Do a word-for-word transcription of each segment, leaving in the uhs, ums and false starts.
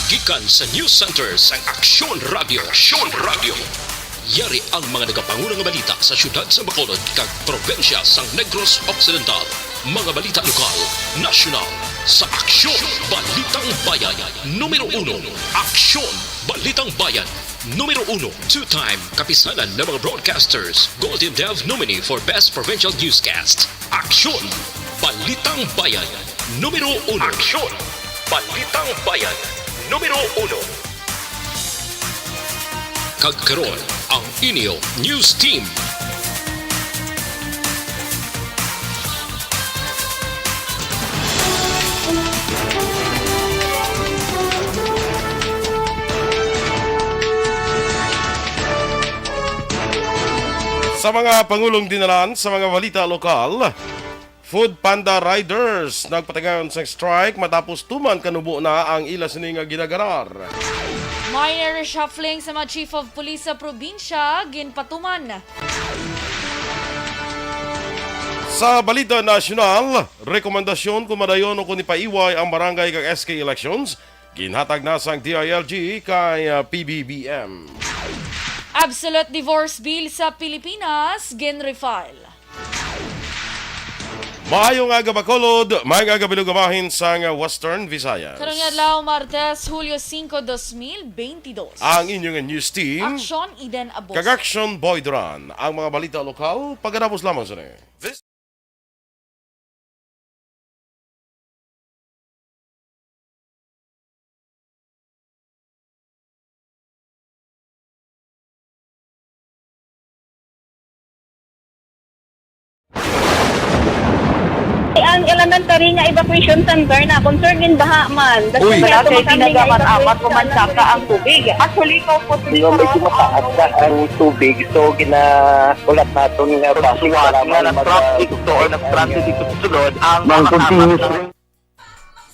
Gikan sa News Center sang Aksyon Radio. Aksyon Radio. Yari ang mga nagapanguna nga balita sa siyudad sa Bacolod kag probinsya sang Negros Occidental. Mga balita lokal, nasyonal, sa Aksyon Balitang Bayan. Numero uno, Aksyon Balitang Bayan. Numero uno, two-time kapisanan ng mga broadcasters, Golden Dove nominee for Best Provincial Newscast. Aksyon Balitang Bayan. Numero uno. Aksyon Balitang Bayan. Numero uno. Kag karon, ang inyo news team. Sa mga pangulong dinalan sa mga balita lokal, Food Panda riders nagpatigayon sang strike matapos tuman kanubo na ang ila sini nga ginagarar. Minor reshuffling sa mga chief of police sa probinsya, ginpatuman. Sa balita nasyonal, rekomendasyon kung madayon o kung ipaiway ang barangay kag S K elections, ginhatag na sang D I L G kay, ah, P B B M. Absolute divorce bill sa Pilipinas, ginrefile. Maayong aga, Bacolod. Maayong aga, Bilog Amahin sang Western Visayas. Karong adlaw, Martes, Hulyo singko, dos mil benti dos. Ang inyong news team, Aksyon Eden Abos. Kag Action Boy Duran. Ang mga balita lokal, pagkatapos lamang sini. Ang elementary nga evacuation center na concern in baha man. Uy. Wala kay pinagamat-amat, pumansaka ang tubig. Actually, ikaw po, Hindi, medyo mataas na ang tubig. So, gina- Ulat naton nga base nga sa lamang nag-traffic to or nag-transit dito sa sulod ang mga continuous.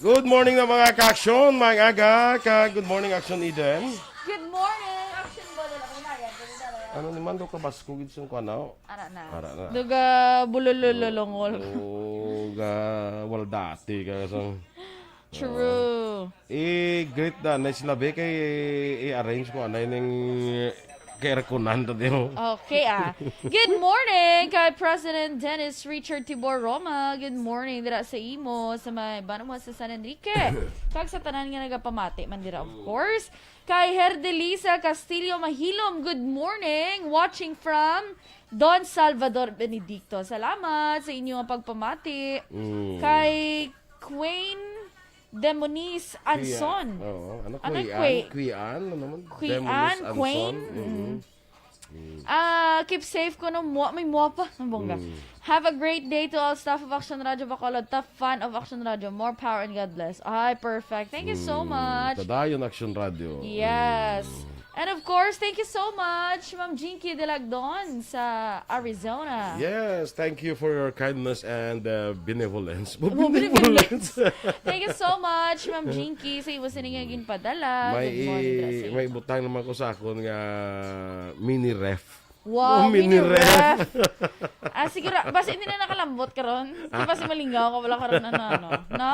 Good morning na, mga ka-aksyon. Maayong aga ka. Good morning, Action Eden. Good morning, Action Boy. Ano ni man do ka basko gid sung kuan, oh? Ara na. Ara na. Duga bululululungol. Oh, ga wal dati ka sa True. I-greet na, na sila, be, kay i-arrange ko anay ning kay Rakunan ta, di mo? Okay, ah. Good morning kay President Dennis Richard Tibor Roma. Good morning dira sa imo, sa may bana mo sa San Enrique. Kag sa tanan nga nagapamati man dira, of course. Kay Herdelisa Castillo Mahilom, good morning. Watching from Don Salvador Benedicto. Salamat sa inyo nga pagpamati. Mm. Kay Queen Demoniz Anson. Kuya. Oo. Ano, Ano, Kuya Ann? Kuya? Kuya Ann? Ano naman? Kuya Demoniz Ann, Anson? Queen? Mm. Mm. Mm. Ah, keep safe ko no mo, may mo pa. Ang bongga. Mm. Have a great day to all staff of Action Radio Bacolod, tough fan of Action Radio. More power and God bless. Ay, perfect. Thank you so Mm. much. Padayon Action Radio. Yes. Mm. And of course, thank you so much, Ma'am Jinky Delagdon sa Arizona. Yes, thank you for your kindness and, uh, benevolence. Oh, benevolence. Benevolence. Thank you so much, Ma'am Jinky, sa imo sini nga ginpadala. May Good morning, i-, Gracie. May butang naman ko sa akon nga mini ref. Wow, Oh, mini mini ref. ref. Ah, siguro, basta hindi na nakalambot karon. Di ba si Malingaw ka wala karon, ano, ano? No?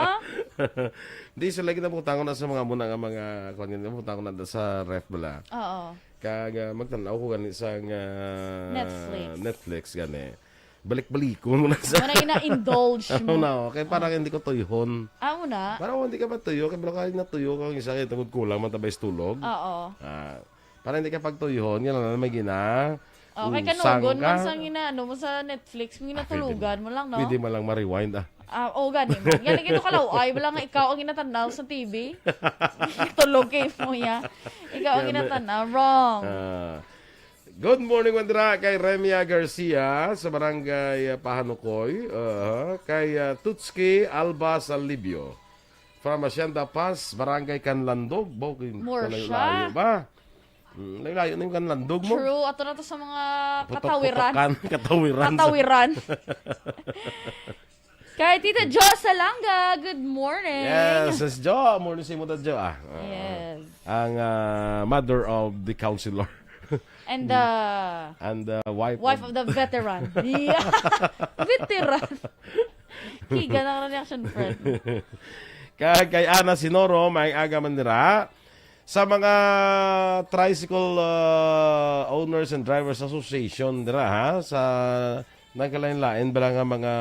Di, sila ginabutangon na sa mga muna nga mga, kuwan, ginabutangon na sa ref bala. Oo. Kag, ah, magtanaw ko gani sa nga Netflix. Netflix gani. Balik-balikon mo na sa Muna ina-indulge Ano mo. na, okay, parang hindi ko tuyhon. Ah, muna? Parang hindi ka matuyo, kay baka natuyo kang isa kay tungod kulang man tabay sa tulog. Oo. Ah, para hindi ka pagtuyhon, yan lang may gina. Okay, Usang kanugon man ka. Sa gina, ano mo sa Netflix, kung Ah, pwede ginatulugan mo. mo lang, no? Pwede mo lang ma-rewind, ah. Ah, oo, gani man. Gani kito kalaw-ay, wala nga ikaw ang ginatanaw sa T V. Tulog kay mo, ya. Ikaw ang Yan, ginatanaw. Wrong. Ah. Good morning, Wandra, kay Remia Garcia sa barangay, ah, Pahanukoy. Ah, kay, ah, Tutski Alba Salibio. From Hacienda Paz, Barangay Canlandog. Bo, kay More kalayo-layo siya. ba? Hmm, layo-layo na yung Canlandog mo. True. Ato na to sa mga Putok-putokan, katawiran. Katawiran. Katawiran. Kay Tita Jo Salanga, good morning. Yes, yes, Jo. Morning sa imo, Tita Jo. Ah, ah. Yes. Ang, ah, mother of the counselor. And the And the wife wife of of the veteran. Yeah. Veteran. Kiga na ka na ni action friend. Kag kay Ana Sinoro, may aga man dira. Sa mga tricycle, ah, owners and drivers association dira, ha, sa nagkalain-lain bala nga mga,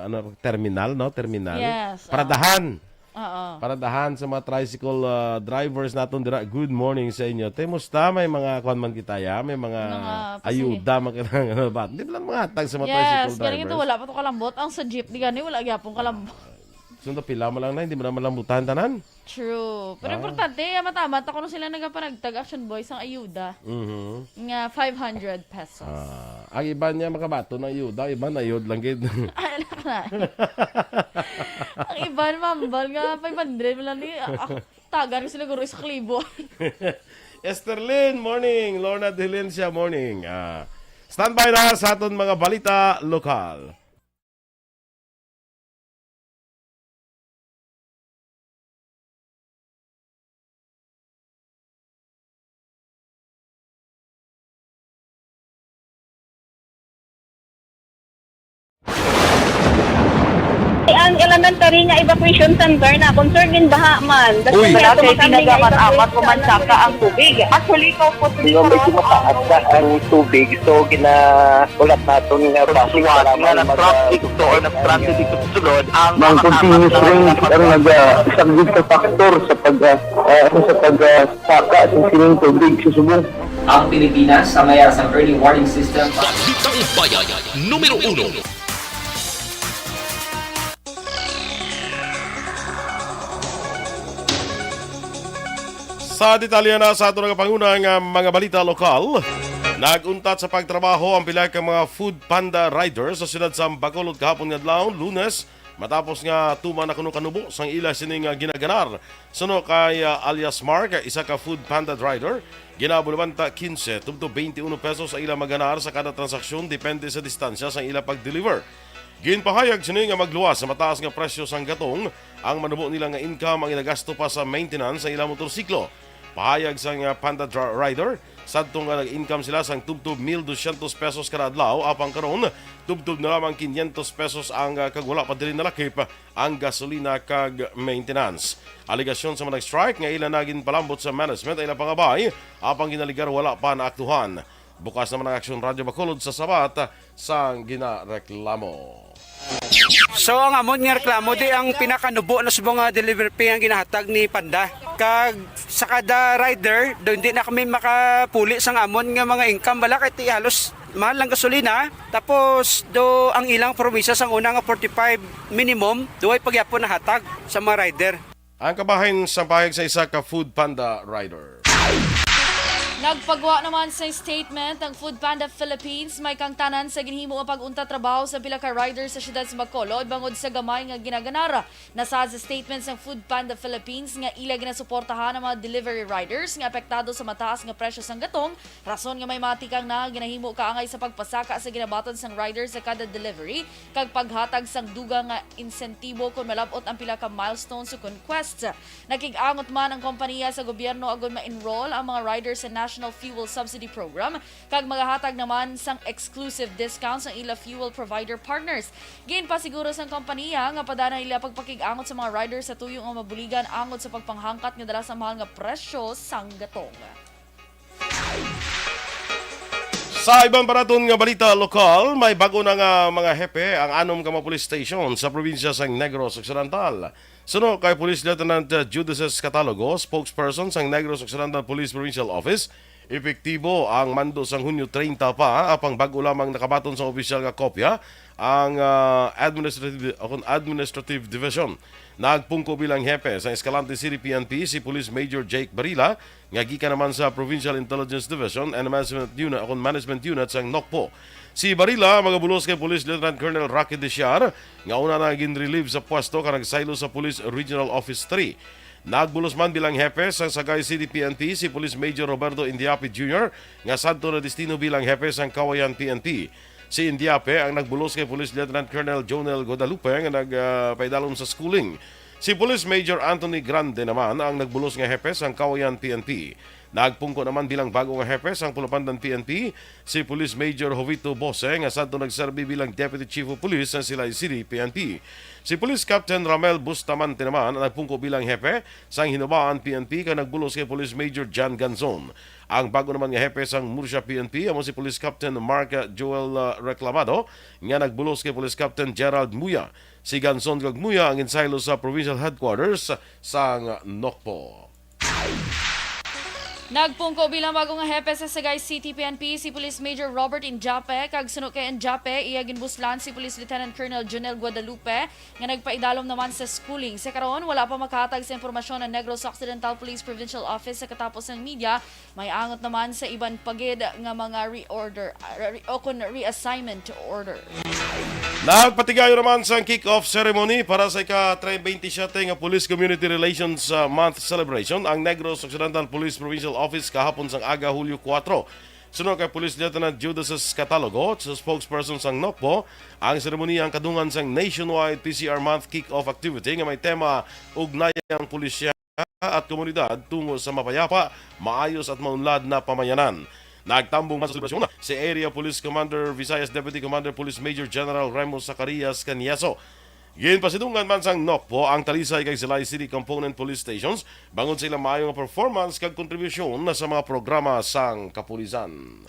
ano, terminal, no? Terminal. Yes, ah. Paradahan. Oo. Paradahan sa mga tricycle, ah, drivers naton dira. Good morning sa inyo. Te, musta? May mga kwan man kita, ya? May mga Mga pasi- ayuda man kita, ano ba? Hindi man lang mga hatag sa mga Yes, tricycle galing ito, drivers. Wala pa to kalambot. Ang sa jeep, di gani, wala gyapon kalambot. So, pila man lang na, hindi mo na malambutan tanan? True. Pero Ah. importante, ah, matamat ako nung sila nagapanagtag Action Boys ang ayuda Mhm. nga five hundred pesos. Ah, ang iba niya makabato ng ayuda, ang iba nayod lang gid. Ay, anak na. Ang iba, mambal nga five hundred, wala ni, ah, ah, tagan ko sila guro sa kalibo. Esterlyn, morning. Lorna Delencia, morning. Ah, standby na sa aton mga balita lokal. Ang elementary nga evacuation center na concern in baha man. Uy. Wala kay ginagamit-amat o mansaka ang tubig. Actually, ikaw po, Hindi, medyo mataas na ang tubig. So, gina-, ulat naton nga traffic, nga kailangan mag-, nag-traffic to or nag-traffic dito sa sulod, ang Mang continuous rain ang naga-, isang big factor sa pag, ah, ah, sa pag, ah, saka sa sining tubig sa subong. Ang Pilipinas sa mayara sang early warning system. Balitang Bayan, numero uno. Sa detalye na sa ato nga panguna nga mga balita lokal, nag-untat sa pagtrabaho ang pila ka mga Food Panda riders sa siyudad sa Bacolod kahapon nga adlaw, Lunes, matapos nga tuman na kuno kanubo sang ila sini nga ginaganar. Suno kay, ah, alias Mark, isa ka Food Panda rider, ginabulabanta quince tubtob twenty-one pesos ang ila maganar sa kada transaksyon, depende sa distansya sang ila pag-deliver. Ginpahayag sini nga magluwas sa mataas nga presyo sang gatong ang manubo nila nga income ang ginagasto pa sa maintenance sa ila motorsiklo. Pahayag sang, ah, Panda dra-, rider, sadto nga nag-income sila sang tubtob mil dosyentos pesos kada adlaw, apang karon tubtob na lamang kinyentos pesos ang, ah, kag wala pa diri nalakip ang gasolina kag maintenance. Alegasyon sa mga nag-strike nga ila na ginpalambot sa management ang ilang pangabay, apang ginaligar wala pa naaktuhan. Bukas naman ang Aksyon Radyo Bacolod sa sabat sang ginareklamo. So, ang amon nga reklamo, di ang pinakanubo na subong nga delivery fee ang ginahatag ni Panda. Kag sa kada rider, do hindi na kami makapuli sang amon nga mga income, bala kay ti halos mahal ang gasolina. Tapos, do ang ilang promisa sang una nga forty-five minimum, duway pa gyapon nahatag sa mga rider. Ang kabahin sa pahayag sa isa ka Food Panda rider. Nagpagwa naman sa statement ang Food Panda Philippines, may kangtanan sa ginhimo nga pag-untat trabaho sa pila ka rider sa siyudad sa Bacolod bangod sa gamay nga ginaganar. Nasa sa statement sang Food Panda Philippines nga ila ginasuportahan ang mga delivery riders nga apektado sa mataas nga presyo sang gatong, rason nga may matikang na ginahimo kaangay sa pagpasaka sa ginabaton sang rider sa kada delivery kag paghatag sang dugang nga insentibo kon malab-ot ang pila ka milestones o conquest. Nakig-angot man ang kompaniya sa gobyerno agud ma-enroll ang mga rider sa National Fuel Subsidy Program kag magahatag naman sang exclusive discounts ang ila fuel provider partners. Ginpasiguro sang kompaniya nga padala nila pagpakig-angot sa mga rider sa tuyo nga mabuligan angot sa pagpanghangkat nga dala sa mahal nga presyo sang gatong. Sa iban pa naton nga balita lokal, may bag-o na nga mga hepe ang anom ka mga police station sa probinsya sang Negros Occidental. Suno kay Police Lieutenant Judices Catalogo, spokesperson sang Negros Occidental Police Provincial Office, epektibo ang mando sang Hunyo treinta pa, apang bag-o lamang nakabaton sa opisyal nga kopya ang, ah, administrative, o kon administrative division. Nagpungko bilang hepe sa Escalante City P N P si Police Major Jake Barila, nga gikan naman sa Provincial Intelligence Division and Management Unit, o kon Management Unit sang NOCPO. Si Barila magabulos kay Police Lieutenant Colonel Rocky Desiar, nga una na gin-relieve sa pwesto kag nagsaylo sa Police Regional Office three. Nagbulos man bilang hepe sa Sagay City P N P si Police Major Roberto Indiape Junior, nga sadto na destino bilang hepe sang Kawayan P N P. Si Indiape ang nagbulos kay Police Lieutenant Colonel Jonel Guadalupe nga nag, ah, paidalom sa schooling. Si Police Major Anthony Grande naman ang nagbulos nga hepe sang Kawayan P N P. Nagpungko naman bilang bago nga hepe sang Pulapandan P N P si Police Major Jovito Bose, nga sadto nagserbi bilang Deputy Chief of Police sa Silay City P N P. Si Police Captain Ramel Bustamante naman ang nagpungko bilang hepe sang Hinabaan P N P kag nagbulos kay Police Major John Ganzon. Ang bago naman nga hepe sang Murcia P N P amo si Police Captain Mark Joel, uh, Reclamado, nga nagbulos kay Police Captain Gerald Muya. Si Ganzon kag Muya ang ginsaylo sa Provincial Headquarters sang Nocpo. Nagpungko bilang bago nga hepe sa Sagay City P N P si Police Major Robert Injape, kag suno kay Injape, iya ginbuslan si Police Lieutenant Colonel Jonel Guadalupe, nga nagpaidalom naman sa schooling. Sa karon, wala pa makahatag sa impormasyon ang Negros Occidental Police Provincial Office sa katapos sang media. May angot naman sa iban pa gid nga mga reorder, ah, re-, o kon reassignment order. Nagpatigayon naman sang kick-off ceremony para sa ika-twenty-seven nga Police Community Relations, uh, Month celebration ang Negros Occidental Police Provincial Office kahapon sang aga, Hulyo kuwatro. Suno kay Police Lieutenant Judas Catalogo, sa spokesperson sang Nocpo, ang seremoniya ang kadungan sang nationwide P C R Month kick-off activity nga may tema, Ugnayang Pulisya at Komunidad tungo sa Mapayapa, Maayos at Maunlad na Pamayanan. Nagtambong man sa selebrasyon si Area Police Commander, Visayas Deputy Commander Police Major General Remo Zacarias Caniaso. Ginpasidunggan man sang Nocpo ang Talisay kag Silay City Component Police Stations bangod sa ilang maayo nga performance kag kontribusyon sa mga programa sang kapulisan.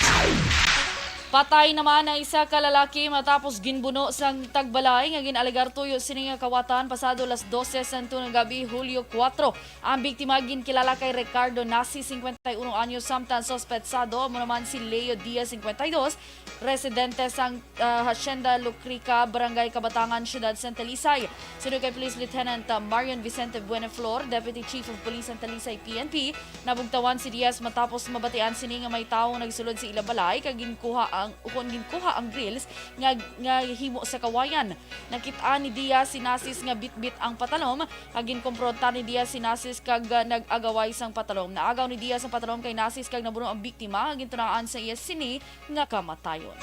Patay naman ang isa ka lalaki matapos ginbuno sang tagbalay nga gin-alegar tuyo sini nga kawatan pasado las dose sang tunang gabi, Hulyo kuwatro. Ang biktima ginkilala kay Ricardo Nasi, cincuenta y uno anyos, samtang suspetsado amo naman si Leo Diaz, cincuenta y dos, residente sang, ah, Hacienda Lucrica, Barangay Kabatangan, Siyudad sang Talisay. Suno kay Police Lieutenant, ah, Marion Vicente Buenaflor, Deputy Chief of Police sang Talisay P N P, nabugtawan si Diaz matapos mabatian sini nga may tawo nagsulod sa ila balay kag ginkuha ang, ukon ginkuha ang grills nga, nga himo sa kawayan. Nakit-an ni Diaz si Nasis nga bitbit ang patalom, kag ginkomprontar ni Diaz si Nasis kag, ah, nag-agaway sang patalom. Naagaw ni Diaz ang patalom kay Nasis kag nabuno ang biktima nga gintunaan sa iya sini nga kamatayon.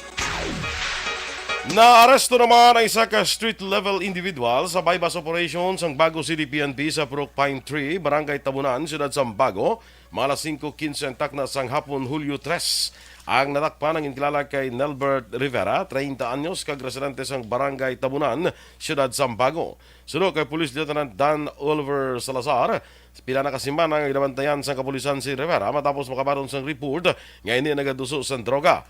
Naaresto naman ang isa ka street-level individual sa buy-bust operation sang Bago City P N P sa Purok Pine Tree, Barangay Tabunan, Siyudad sang Bago, mga alas singko quince ang takna sang hapon, Hulyo tres. Ang nadakpan ang ginkilala kay Nelbert Rivera, treinta anyos, kag residente sang Barangay Tabunan, Siyudad sang Bago. Suno kay Police Lieutenant Dan Oliver Salazar, pila na ka semana nga ginabantayan sang kapulisan si Rivera matapos makabaton sang report nga ini nagaduso sang droga.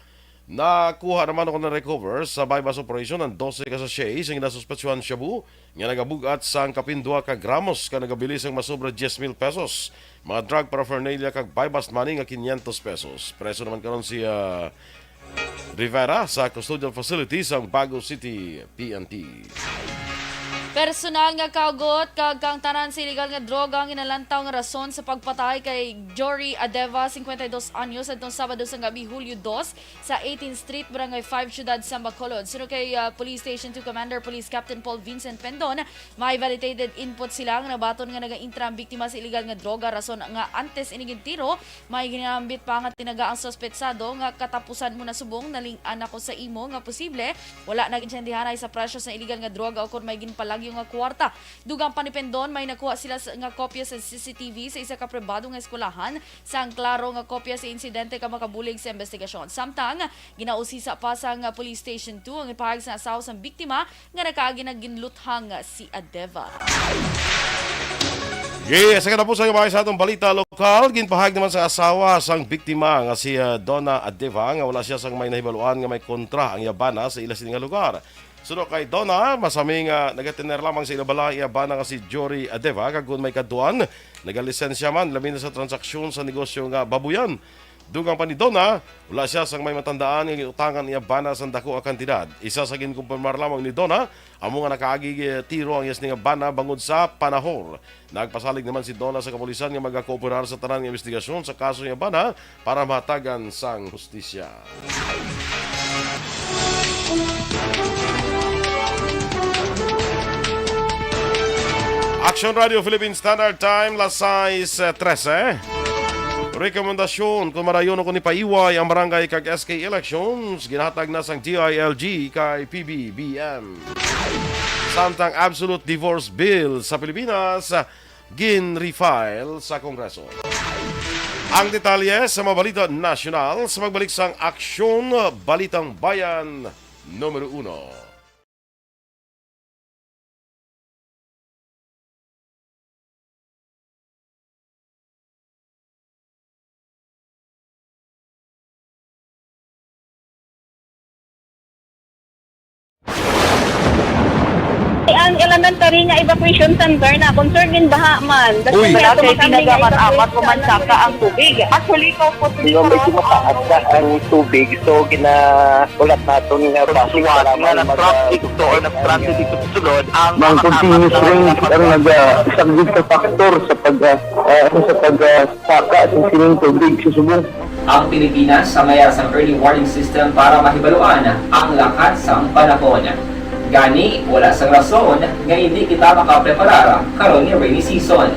Nakuha naman o na-recover sa buy-bust operation ang dose ka sachet sang ginasuspetsyohan shabu nga nagabug-at sang kapin duha ka gramos kag nagabilin sang masobra diyes mil pesos, mga drug paraphernalia kag buy-bust money nga quinientos pesos. Preso naman karon si, ah, Rivera sa custodial facility sang Bago City P N P. Personal nga kaugot kag kaangtanan sa iligal nga droga ang ginalantaw nga rason sa pagpatay kay Jory Adeva, cincuenta y dos anyos, adtong Sabado sang gabi, Hulyo dos, sa eighteenth Street, Barangay five, Siyudad sang Bacolod. Suno kay, ah, Police Station two Commander Police Captain Paul Vincent Pendon, may validated input sila nga nabaton nga nagaintra ang biktima sa iligal nga droga, rason nga antes ini gintiro, may ginambit pa nga tinaga ang suspetsado nga katapusan mo na subong naling-an ako sa imo nga posible wala nag-intsendihanay sa presyo sa iligal nga droga o kon may ginpalagyo nga kwarta. Dugang pa ni Pendon, may nakuha sila sa, nga kopya sa C C T V sa isa ka pribado nga eskwelahan sang klaro nga kopya sa insidente ka makabulig sa investigasyon. Samtang ginausisa pa sang Police Station two ang ipahayag sa asawa sang biktima nga nakaagi na ginluthang si Adeva. Yes, sa katapusan nga bahagi sa atong balita lokal, ginpahayag naman sa asawa sang biktima nga si, ah, Donna Adeva nga wala siya sang may nahibaluan nga may kontra ang iya bana sa ila sini nga lugar. Suno kay Donna, masami nga nagatener lamang sa ila balay iya bana nga si Jory Adeva, kag kon may kaduan, nagalisensya man, labi na sa transaksyon sa negosyo nga babuyan. Dugang pa ni Donna, wala siya sang may matandaan nga giutangan iya bana sang dako nga kantidad. Isa sa ginkumpirmar lamang ni Donna, amo nga nakaagi tiro ang iya sini nga bana bangod sa panahor. Nagpasalig naman si Donna sa kapulisan nga magakooperar sa tanan nga investigasyon sa kaso niya bana para mahatagan sang hustisya. Action Radio Philippine Standard Time, las sais trese. Rekomendasyon kung madayon o kung ipaiway ang barangay kag S K elections, ginahatag na sang D I L G kay P B B M. Samtang absolute divorce bill sa Pilipinas, gin-refile sa Kongreso. Ang detalye sa mga balita nasyonal sa pagbalik sang Aksyon Balitang Bayan numero uno. Ang elementary nga evacuation center na concern gin baha man. Uy. Wala kay tinaga man amat o mansaka ang tubig. Actually, ko po. Medyo mataas na ang tubig, so ginaulat naton nga basi nga nag-traffic to or nag-transit dito sa sulod ang mga continuous rains ang nag-, ah, isang big factor sa pag, ah, ah, sa pag, ah, saka sa sining tubig sa subong. Ang Pilipinas ang mayara sang early warning system para mahibaluan ang lakat sang panahon. Gani, wala sang rason nga hindi kita makapreparar karon nga rainy season.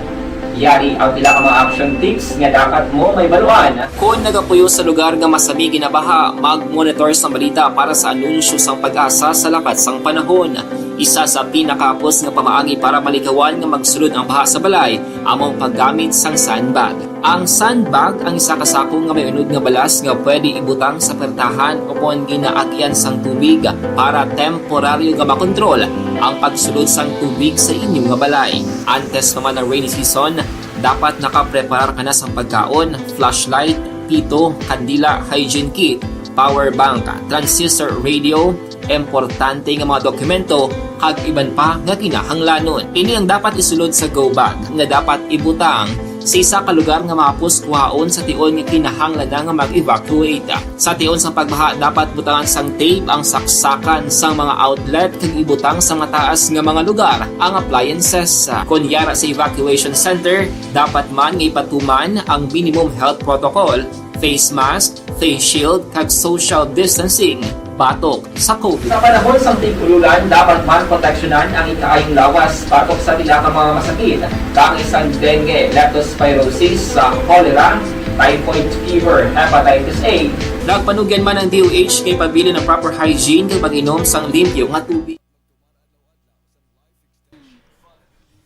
Yari ang pila ka mga action tips nga dapat mo mahibaluan. Kon nagapuyo sa lugar nga masami ginabaha, mag-monitor sang balita para sa anunsyo sang PAGASA sa lakat sang panahon. Isa sa pinakahapos nga pamaagi para malikawan nga magsulod ang baha sa balay amo ang paggamit sang sandbag. Ang sandbag ang isa ka sako nga may unod nga balas nga pwede ibutang sa pertahan o kon ginaagyan sang tubig para temporaryo nga makontrol ang pagsulod sang tubig sa inyo nga balay. Antes pa man ang rainy season, dapat nakapreparar ka na sang pagkaon, flashlight, pito, kandila, hygiene kit, power bank, transistor radio, importante nga mga dokumento, kag iban pa nga kinahanglanon. Ini ang dapat isulod sa go bag nga dapat ibutang sa isa ka lugar nga mahapos kuhaon sa tion nga kinahanglan na nga mag-evacuate. Sa tion sang pagbaha, dapat butangan sang tape ang saksakan sang mga outlet kag ibutang sa mataas nga mga lugar ang appliances. Kon yara sa evacuation center, dapat man nga ipatuman ang minimum health protocol, face mask, face shield, kag social distancing batok sa COVID. Sa panahon sang tig-ululan, dapat man proteksyonan ang ikaayong lawas batok sa pila ka mga masakit, kaangay sang dengue, leptospirosis, sa cholera, typhoid fever, hepatitis A. Nagpanugyan man ang D O H kay pabilin ang proper hygiene kag pag-inom sang limpyo nga tubig.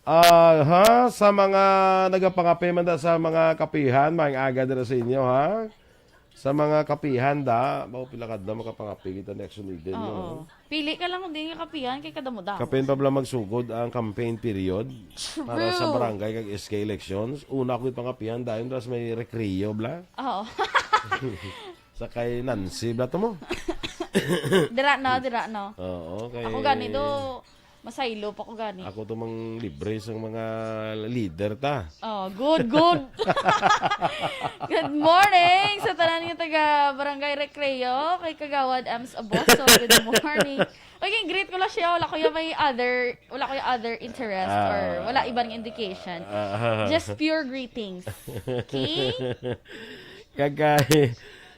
Aha, sa mga nagapangape man da sa mga kapihan, maayong aga dira sa inyo, ha? Sa mga kapihan da, bao pila kadlaw makapangape kita ni Action Eden, Oo. no? Pili ka lang kung di nga kapihan, kay kadamo-damo. Kapihan pa bala magsugod ang campaign period para sa True. barangay kag S K elections. Una ko pangapihan, dayon ras may recreo, bla. Oo. Sa kay Nancy, bla to mo. Dira, no, dira, no. Oo, kay Ako gani do, masaylo pa ko gani. Ako to mang libre sa mga leader ta. Oh, good, good. Good morning sa tanan nga taga Barangay Recreo, kay Kagawad Ems Aboso. Good morning. Okay, greet ko lang siya. Wala ko yung may other, wala ko yung other interest Ah. or wala ibang indication. Ah. Just pure greetings. Okay? Kag, ah,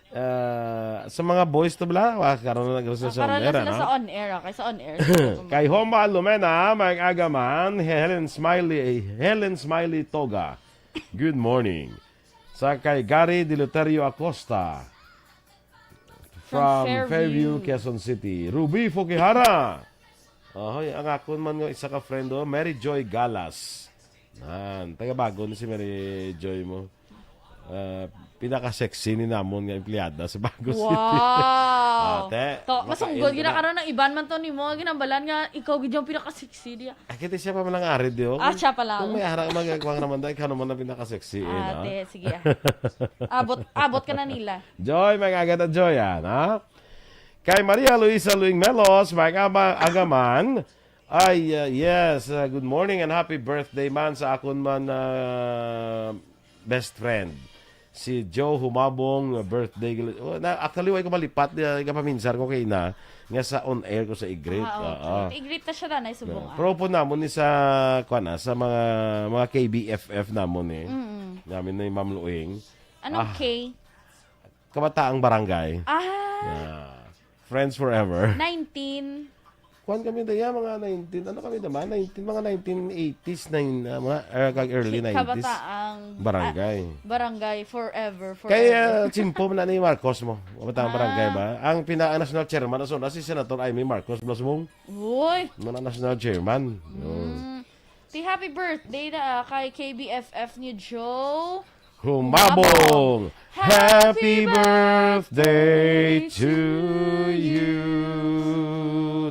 ah, sa mga boys to bala, wa, karon na nag-, sa Ah, sa karon on na air, sila ano? sa on air, okay? Sa on air. Kay Homa Lumena, may agaman, Helen Smiley, Helen Smiley Toga. Good morning. Sa kay Gary Deloterio Acosta. From From Fairview. Fairview, Quezon City. Ruby Fukihara. Ahoy, ang akon man nga isa ka friend, oh, Mary Joy Galas. Nan, taga Bago ni si Mary Joy mo. Ah, pinaka-sexy ni namon nga empleyada sa Bago City. Wow. Ate, To, makain masunggol ka gina na. karon ang iban man to nimo, ginambalan nga ikaw gid yung pinaka-sexy diya. Ay, kita siya pa malang arid, di, oh. Ah, siya pa lang. Kung may ara, magagwang naman dahil ka naman ang pinaka-sexy, eh, Ah, no? te, sige, ah. Abot, abot ka na nila. Joy, may agad na Joy, ah, na? Kay Maria Luisa Luing Melos, may agama-, agaman. Ay, uh, yes, uh, good morning and happy birthday man sa akon man, uh, best friend. Si Joe Humabong, uh, birthday. Oh, na, actually, way ko malipat, uh, ikapaminsar ko kay na, nga sa on air ko sa i-greet. Ah, okay. Oo. I-greet na siya, Nanay Subong, Yeah. ah. Pero po namon ni sa, kwan, ah, sa mga, mga K B F F namon, eh. Mm-mm. Namin na yung Ma'am Luing. Anong Ah. K? Kabataang Barangay. Ah. Ah. Friends Forever. Nineteen. Kuwan kami daya, mga nineteen. Ano kami naman? Nineteen, mga nineteen eighties, nine, ah, mga, eh, kag early Ki-, nineties. Kabataang, Barangay. ah, Barangay Forever, Forever. Kaya, ah, chimpo man na ni Marcos mo. Kabataang Ah. Barangay ba? Ang pinaka-national chairman, so, na si Senator Imee Marcos Blasmong. Uy! Mga national chairman. Mm. Oh. Ti happy birthday na, ah, kay K B F F ni Joe. Humabong. Happy birthday to you.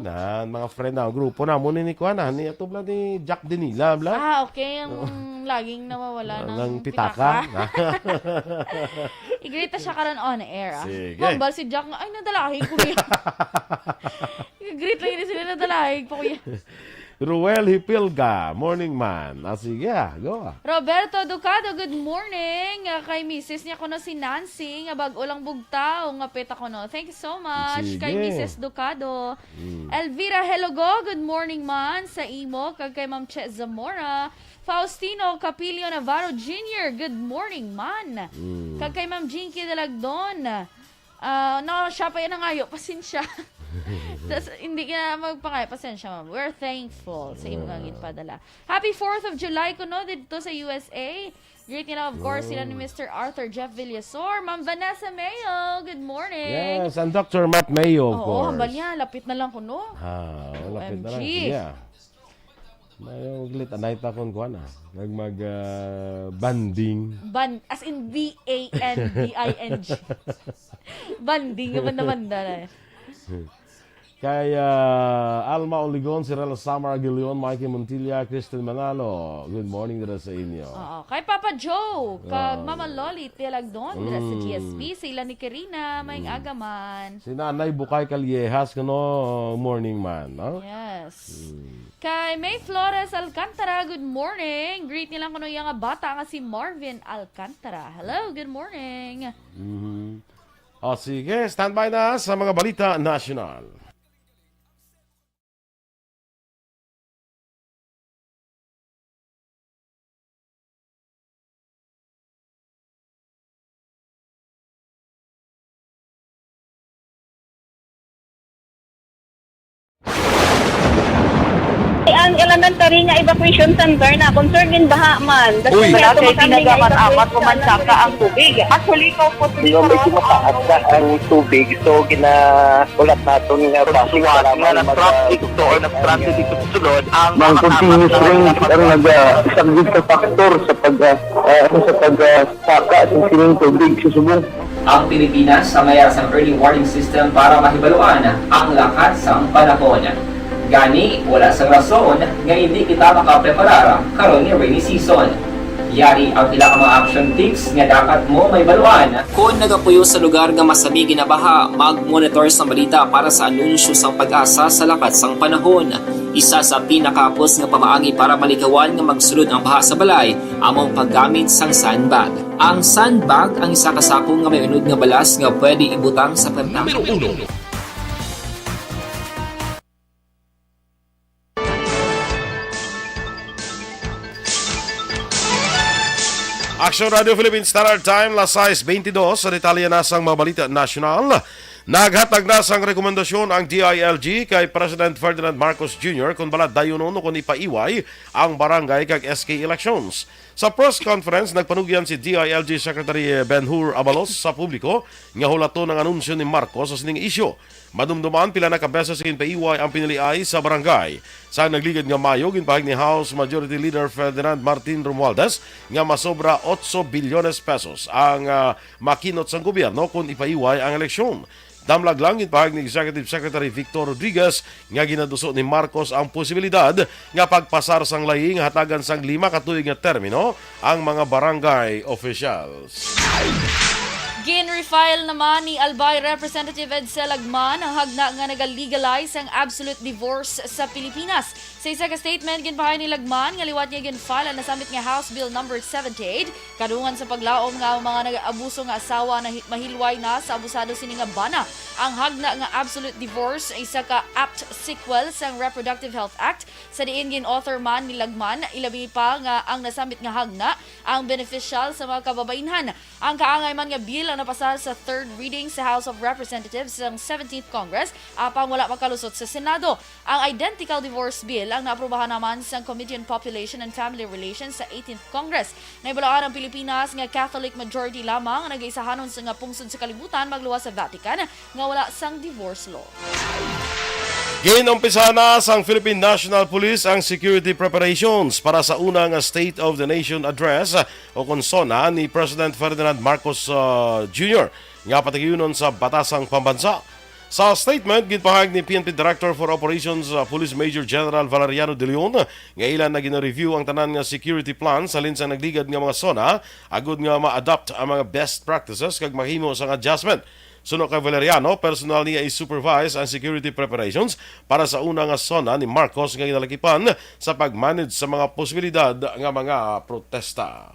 Nan, mga friend na, grupo na mo ni kuan na, ni ato bla ni Jack Dinila bla. Ah, okay. Ang laging nawawala ng pitaka. Pitaka. I-greet na siya karon on air, ah. Sige. Hambal si Jack nga, "Ay, nadalahi, kuya." I-greet lang yun sila, "Nadalahi, kuya." Ruel Hipilga, morning man. Ah, sige, ah, go, ah. Roberto Ducado, good morning. Ah, kay misis niya kuno si Nancy, nga bag-o lang bugtaw, nga peta kuno. Thank you so much kay Misis Ducado. Mm. Elvira Helogo, good morning man sa imo, kag kay Ma'am Che Zamora. Faustino Capilio Navarro Junior, good morning man. Mm. Kag kay Ma'am Jinky Dalagdon. Ah, no, siya pa yung nangayo. Pasensya. Tas, hindi ka na magpangayo. Pasensya, ma'am. We're thankful sa imo nga ginpadala. Happy fourth of July kuno dito sa U S A. Greet nila, of course, sila ni Mister Arthur Jeff Villasor. Ma'am Vanessa Mayo, good morning. Yes, and Doctor Matt Mayo, of course. Oo, hambal niya. Lapit na lang kuno. Ah, lapit na lang. O M G. Sige, ah. May uglit, anay ta kon kuan, ah. Nag mag, ah, banding. Ban-, as in B A N D I N G. Banding naman naman na, eh. Kay, ah, Alma Oligon, si Rel Samar Aguilion, Mikey Montilla, Kristen Manalo. Good morning dira sa inyo. Oo. Kay Papa Joe, kag Mama Loli, Tialagdon, dira sa G S P, sila ni Karina, maayong aga man. Si Nanay Bukay Callejas, kuno, morning man, no? Yes. Mm. Kay May Flores Alcantara, good morning. Greet nilang kuno iya nga bata nga si Marvin Alcantara. Hello, good morning. Mhm. O, sige, standby na sa mga balita nasyonal. Ang elementary nga evacuation center na concern gin baha man. Uy. Wala kay tinaga man amat o mansaka ang tubig. Actually, ko po. Medyo mataas na ang tubig, so ginaulat naton nga basi nga nag-traffic to or nag-transit dito sa sulod ang mga continuous rain ang nag-, ah, isang big factor sa pag, ah, ah, sa pag, ah, saka sa sining tubig sa subong. Ang Pilipinas ang may sang early warning system para mahibaluan ang lakat sang panahon. Gani, wala sang rason nga hindi kita makapreparar karon nga rainy season. Yari ang pila ka mga action tips nga dapat mo mahibaluan. Kon nagapuyo sa lugar nga masami ginabaha, mag-monitor sang balita para sa anunsyo sang PAGASA sa lakat sang panahon. Isa sa pinakahapos nga pamaagi para malikawan nga magsulod ang baha sa balay amo ang paggamit sang sandbag. Ang sandbag ang isa ka sako nga may unod nga balas nga pwede ibutang sa pwertahan. Numero uno. Action Radio Philippines Standard Time, las sais beintidos. Sa detalye na sang mga balita nasyonal, naghatag na sang rekomendasyon ang D I L G kay President Ferdinand Marcos Junior kon bala dayunon o kon ipaiway ang barangay kag S K elections. Sa press conference, nagpanugyan si D I L G Secretary Ben-Hur Abalos sa publiko nga hulaton ang anunsyo ni Marcos sa sining isyu. Madumduman, pila na ka beses ginpaiway ang piniliay sa barangay. Sa nagligad nga Mayo, ginpahayag ni House Majority Leader Ferdinand Martin Romualdez nga masobra otso bilyones pesos ang, ah, makinot sang gobyerno kon ipaiway ang eleksyon. Damlag lang, ginpahayag ni Executive Secretary Victor Rodriguez nga ginaduso ni Marcos ang posibilidad nga pagpasar sang layi nga hatagan sang lima ka tuig nga termino ang mga barangay officials. Gin-refile naman ni Albay Representative Edsel Lagman ang hagna nga nagalegalize ang absolute divorce sa Pilipinas. Sa isa ka statement, ginpahayag ni Lagman nga liwat niya gin-file ang nasambit nga House Bill Number seventy-eight, kadungan sa paglaom nga ang mga nag-abuso nga asawa na hi-, mahilway na sa abusado sini nga bana. Ang hagna nga absolute divorce ay isa ka apt sequel sang Reproductive Health Act, sa diin gin-author man ni Lagman, ilabi pa nga ang nasambit nga hagna ang beneficial sa mga kababainhan. Ang kaangay man nga bill ang napasar sa third reading sa House of Representatives sa seventeenth Congress, apang wala makalusot sa Senado. Ang identical divorce bill ang naaprubahan naman sa Committee on Population and Family Relations sa eighteenth Congress. Nahibaluan ang Pilipinas nga Catholic majority lamang ang nagaisahanon sa nga pungsod sa kalibutan magluwas sa Vatican nga wala sang divorce law. Ginumpisa na sang Philippine National Police ang security preparations para sa una nga State of the Nation Address o kon SONA ni President Ferdinand Marcos, ah, Junior nga patigayunon sa batasang pambansa. Sa statement, ginpahayag ni P N P Director for Operations, ah, Police Major General Valeriano De Leon nga ila na gina-review ang tanan nga security plans halin sa nagligad nga mga SONA agud nga ma-adapt ang mga best practices kag mahimo sang adjustment. Suno kay Valeriano, personal niya i-supervise ang security preparations para sa una nga SONA ni Marcos nga ginalakipan sa pag-manage sa mga posibilidad nga mga protesta.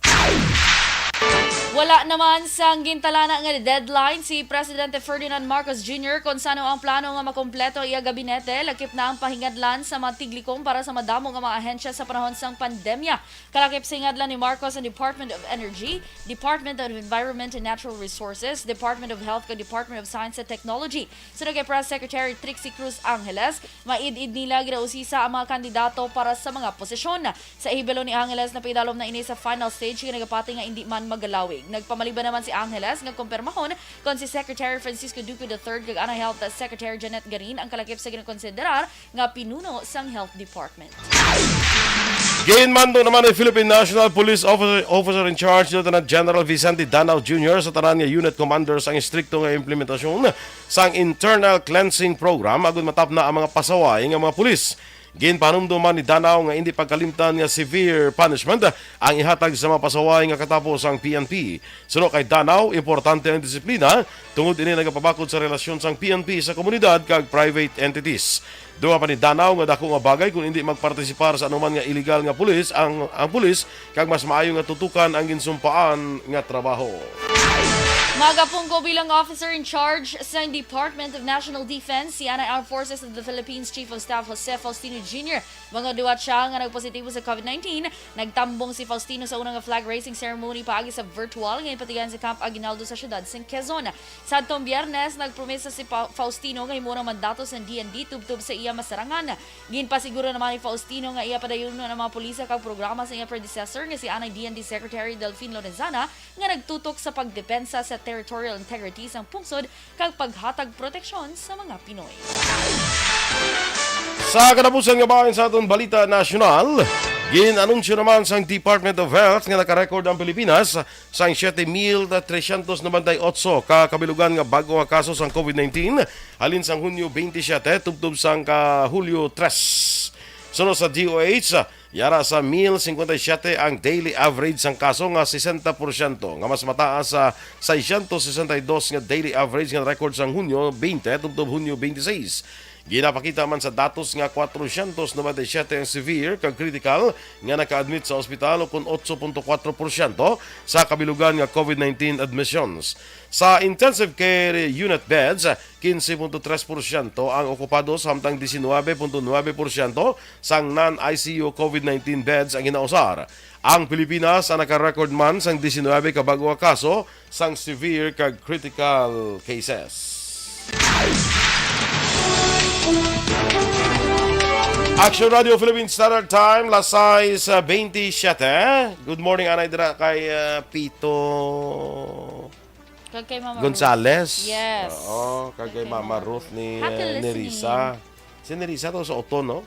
Wala naman sang gintalana nga deadline si Presidente Ferdinand Marcos Junior kon sano ang plano nga makompleto iya gabinete, lakip na ang pahingadlan sa mga tiglikom para sa madamo nga mga ahensya sa panahon sang pandemya. Kalakip sa hingadlan ni Marcos ang Department of Energy, Department of Environment and Natural Resources, Department of Health, kag Department of Science and Technology. Suno kay Press Secretary Trixie Cruz Angeles, maid-id nila ginausisa ang mga kandidato para sa mga posisyon. Sa hibalo ni Angeles, napaidalom na ini sa final stage nga nagapati nga indi man magalawig. Nagpamaliban naman si Angeles nga kumpirmahon kon si Secretary Francisco Duque the third kag anay Health Secretary Janet Garin ang kalakip sa ginakonsiderar nga pinuno sang Health Department. Ginmando naman ni Philippine National Police Officer, Officer in Charge, Lieutenant General Vicente Danao Junior, sa tanan nga unit commanders ang istrikto nga implementasyon sang internal cleansing program agud matapna ang mga pasaway nga mga pulis. Ginpanumdum man ni Danao nga indi pagkalimtan nga severe punishment ang ihatag sa mga pasaway nga katapo sang P N P. Suno kay Danao, importante ang disiplina tungod ini nagapabakod sa relasyon sang P N P sa komunidad kag private entities. Dugang pa ni Danao nga dako nga bagay kon indi magpartisipar sa anuman nga iligal nga pulis ang, ang pulis, kag mas maayo nga tutukan ang ginsumpaan nga trabaho. Magapungko bilang officer in charge sa Department of National Defense si anay Armed Forces of the Philippines Chief of Staff Jose Faustino Junior. Mga duwat siya nga nagpositibo sa COVID nineteen. Nagtambong si Faustino sa una nga flag raising ceremony paagi sa virtual nga ginpatigayon sa Camp Aguinaldo sa siyudad sang Quezon. Sadtong Biyernes, nagpromesa si Pa-, Faustino nga himuon ang mandato sang D N D tubtob sa iya masarangan. Ginpasiguro naman ni Faustino nga iya padayonon ang mga polisa kag programa sa iya predecessor nga si anay D N D Secretary Delfin Lorenzana nga nagtutok sa pagdepensa sa territorial integrity sang pungsod kag paghatag proteksyon sa mga Pinoy. Sa katapusan nga bahin sa aton balita nasyonal, gin-anunsyo naman sang Department of Health nga naka-record ang Pilipinas sang siyete mil tresyentos nobenta y otso ka kabilugan nga bag-o nga kaso sang COVID nineteen halin sang Hunyo twenty-seven tubtob sang ka Hulyo tres. Suno sa D O H, yara sa mil cincuenta y siete ang daily average sang kaso nga sesenta porsyento, nga mas mataas sa seiscientos sesenta y dos nga daily average nga record sang Hunyo twenty tubtob Hunyo twenty-six. Ginapakita man sa datos nga kwatrocientos noventa y siete ang severe kag critical nga naka-admit sa ospital, o kon otso punto kwatro porsyento sa kabilugan nga COVID nineteen admissions. Sa intensive care unit beds, quince punto tres porsyento ang okupado, samtang diecinuebe punto nuebe porsyento sang non-I C U COVID nineteen beds ang ginausar. Ang Pilipinas ang naka-record man sang diecinuebe ka bag-o nga kaso sang severe kag critical cases. Action Radio Philippine Standard Time, las sais, ah, twenty-seven. Good morning, anay dira kay, ah, Pito Kag kay Mama Gonzales. Ruth. Yes. Oo, kag kay Kag kay Mama Mama Ruth Ruth. ni, Happy eh, listening. Nerissa. Si Nerissa to sa Oton, no?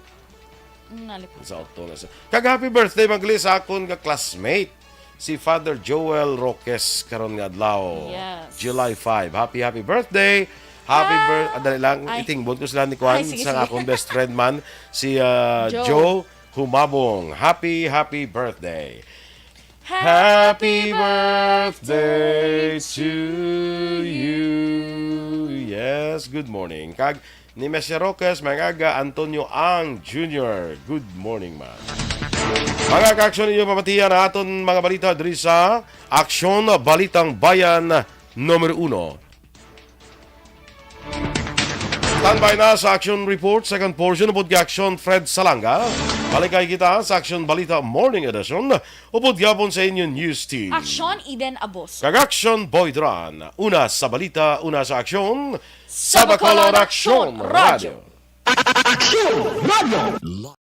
Mm, nalipay. Sa Oton na siya. Kag happy birthday, Mangli, sa akon nga classmate, si Father Joel Roques, karon nga adlaw, Yes. July five. Happy, happy birthday. Happy Ah. bir-, ah, dali lang, Ay. itingbon ko sila ni Kwan Ay, sige, sa sige. akong best friend man, si, ah, Joe. Joe Humabong. Happy, happy birthday. Happy birthday to you. Yes, good morning. Kag ni Mister Roques, mga aga, Antonio Ang Junior. Good morning, man. Mga ka-aksyon, inyo pamatian ang aton mga balita diri sa Aksyon Balitang Bayan numero uno. Standby na sa Action Report, second portion, upod kay Action Fred Salanga. Balikay kita sa Action Balita Morning Edition, upod gyapon sa inyo news team. Aksyon Eden Abos. Kag Action Boy Dran. Una sa balita, una sa aksyon. Sa Bacolod Aksyon Radyo. Aksyon Radyo.